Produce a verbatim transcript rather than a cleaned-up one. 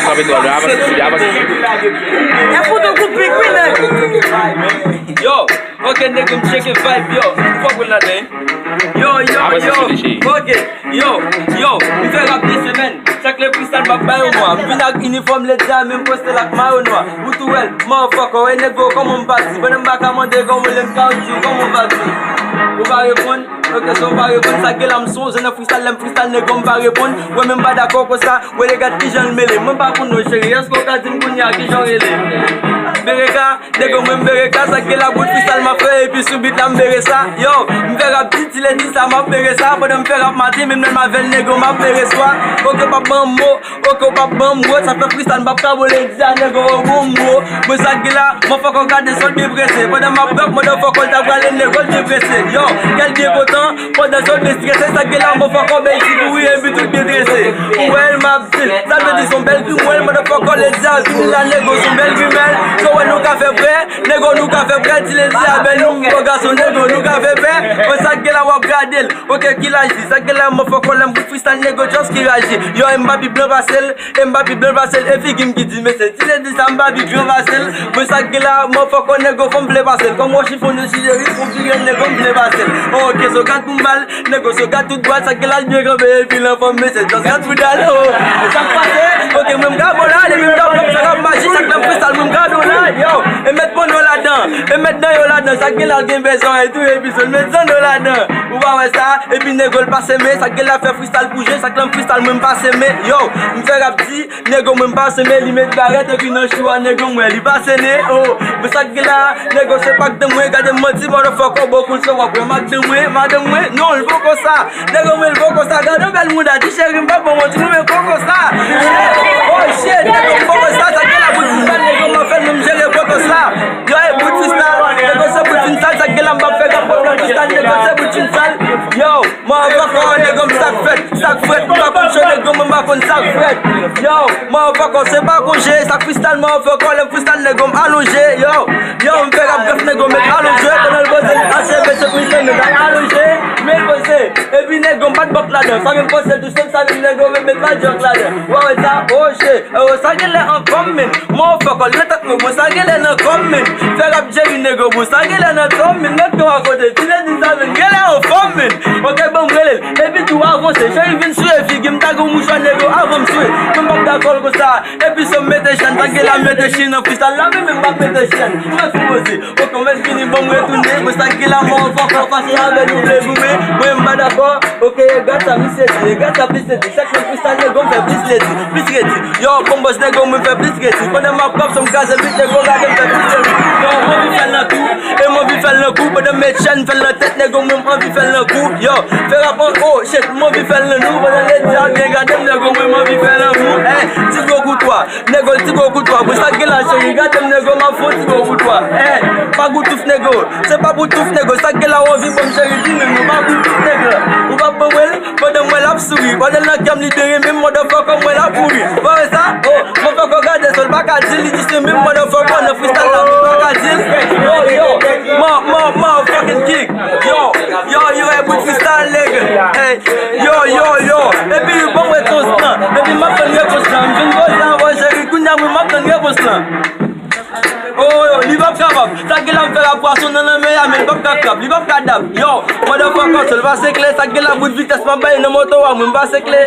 Kanpe twò lwen, avanse, avanse. E fout ou kou pik, wi, nèg. Yo, ok, nèg, m tcheke vibe, yo. Fòk ou ladan, wi. Yo, yo, yo. Ok, yo, yo. M fè rap de semèn. Chak lè freestyle, m ap bay yon mwa. M vin ak inifòm, lè di a, menm poste l ak mayo nwa. Ou tou wè l, motherfucker, e nèg, kòman m pati? Pandan m pa ka mande, kòman lè m ka di, kòman m pati? Ou pa reponn? Ok, so ou pa reponn, sa gen la m sonje nan freestyle, lè m freestyle, nèg, m pa reponn. Wè, men m pa dakò konsa, wè, regarde kijan l mele. Mwen pa konn non, cheri, èske w ka di m kounye a kijan w rele? Bereka, nèg, mwen m Bereka, sa gen la bout freestyle m ap fè, epi sou beat la m bere sa. Yo, m fè rap piti, lè di sa, m ap bere sa. Pandan m fè rap maten, menm lè m avè l, nèg, m ap bere swa. Ok, pa ban m mo, ok, ou pa ban m mo, sa fè freestyle, m p ap ka bole, di a, nèg, ou bon mo. Mwen sa gen la, motherfucker, gade sòl byen prese. Pandan m ap rap, motherfucker, l ta prale, nèg, ou byen prese. Yo, kèl byen kontan, pandan sòl byen strese, sa gen la, motherfucker, bèl figuri, epi tout byen drese. Ou wè l, m ap di l, sa vle di son bèl grimwèl, motherfucker, lè di a, vini la, nèg, ou son bèl grimèl. So, wè, nou ka fè prè, nèg, nou ka fè prè, ti lè di a, bèl nou, gwo gason, nèg, nou ka fè prè. Mwen sa gen la, w ap gade l. Ok, ki laj li? Sa gen la, motherfucker, lè m bout freestyle, nèg, just ki raji. Yo, e m pa pi blan pase l, e m pa pi blan pase l, e figi m ki di, mesye, ti lè di sa, m pa pi gran pase l. Mwen sa gen la, motherfucker, nèg, fò m vle pase l. Kòm w chifonnen si jeri, fò m figi, nèg, m vle pase l. Ok, so gad pou m ba l, nèg, so gad tout dwat, sa gen la, l byen kanpe, epi l anfòm, mesye, just gad pou dal, oh. Sa k pase? Ok, mwen m ka bon la, depi m ka bon, sa k ap maji, sa k nan freestyle, mwen m ka bon la, yo. E met pon yo ladan, e met dan yo ladan, sa gen la, gen bezwen, e tou, epi sòl, met zan yo ladan. Ou pa wè sa? Epi nèg, l pase men, sa gen la fè freestyle pou je, sa k nan freestyle, mwen m pase men, yo. M fè rap di, nèg, mwen m pase men, li met barèt, epi nan chou a, nèg, m wè, li pase nen, oh. Men sa gen la, nèg, se pa k dan mwen, gade m manti, motherfucker, bokou l se w ap wè, madanm mwen, madanm mwen, non, l poko sa. Nèg, mwen, l poko sa, gade yon bèl mouda, ti cheri, m pa bon manti, mwen, men poko sa. Shit, oh, shit, nèg, m poko sa, sa gen la, bout freestyle, nèg, m ap fè l, menm jere poto sa. Yo, e bout freestyle, nèg, se bout freestyle, sa gen la, m p ap fè rap, bout freestyle, nèg, se bout freestyle. Yo, motherfucker, nèg, m sa k fèt, sa k frèt, m pa konn cho, nèg, m pa konn sa k frèt. Yo, motherfucker, se pa konje, sa k freestyle, motherfucker, lè m freestyle, nèg, m alonje, yo. Yo, m fè rap grèf, nèg, met alonje, pandan l poze, l acheve, se freestyle, nèg, alonje, men poze. Epi, nèg, m pa t bòk ladan, sa menm poze, tou se sa menm, nèg, met pa jòk ladan. Ou pa wè sa? Oh, shit, oh, sa gen lè an kòm, men. Motherfucker, nan tèt mwen, bon, sa gen lè nan kòm, men. Fè rap Jerry, nèg, bon, sa gen lè nan tòm, men. Nèg, nou akote, ti lè di sa, men. Gen lè an fòm, men. Ok, bon, m rele l. Epi tou avanse, cheri vin sou figi m, ta gon mouchwa, nèg, avan m sou. Mwen m p ap dakò l konsa. Epi sou mete chenn, sa gen la mete chenn nan freestyle la, men m p ap mete chenn. Mwen sipoze, ok, mwen vini, bon, mwen retounen, mwen sa gen la, motherfucker, pase avè nou, vle goumen, mwen m pa dakò. Ok, e gad sa misye di, e gad sa misye di, chak mwen freestyle, nèg, m fè plis redi, plis redi. Yo, bon, boss, nèg, mwen fè plis redi. Pandan m ap rap, sa m kraze bit, nèg, gade m fè plis redi. Yo, mwen anvi fè l nan tou, e mwen anvi fè l nan kou, pandan m met chenn, fè l nan tèt, nèg, mwen anvi fè l nan kou. Yo, fè rap an, oh, shit, mwen anvi fè l nan nou, pandan lè di a byen gade m, nèg, mwen anvi fè l nan kou. Hey, ti gwo koutwa, nèg, ti gwo koutwa, bon, sa gen la, cheri, gade m, nèg, m ap fè yon ti gwo koutwa. Hey, pa goutouf, nèg, se pa goutouf, nèg, sa gen la, w anvi ban m cheri, di menm, ou pa goutouf, nèg, ou pa ban mwen l, pandan mwen l ap souri, pandan l nan kè m, li byen renmen m, motherfucker, mwen l ap mouri. Ou pa wè sa? Oh, motherfucker, gade sa, l pa ka di l, li di se menm, motherfucker, nan freestyle la, mwen pa ka di l. Yo, yo, motherfucking kick. Yo, yo, yo, e bout freestyle, nèg. Hey, yo, yo, yo. Epi, bon, mwen ton stan. Epi, m ap tann repons lan. M vin poze avè w, cheri, kounye a, mwen, m ap tann repons lan. Oh, yo, li p ap kapab. Sa gen la, m fè rap pwason nan lanmè a, men li p ap ka krab, li p ap ka dab. Yo, motherfucker, sèl pase klè, sa gen la, bout vitès, m ap bay nan moto a, mwen, m pase klè.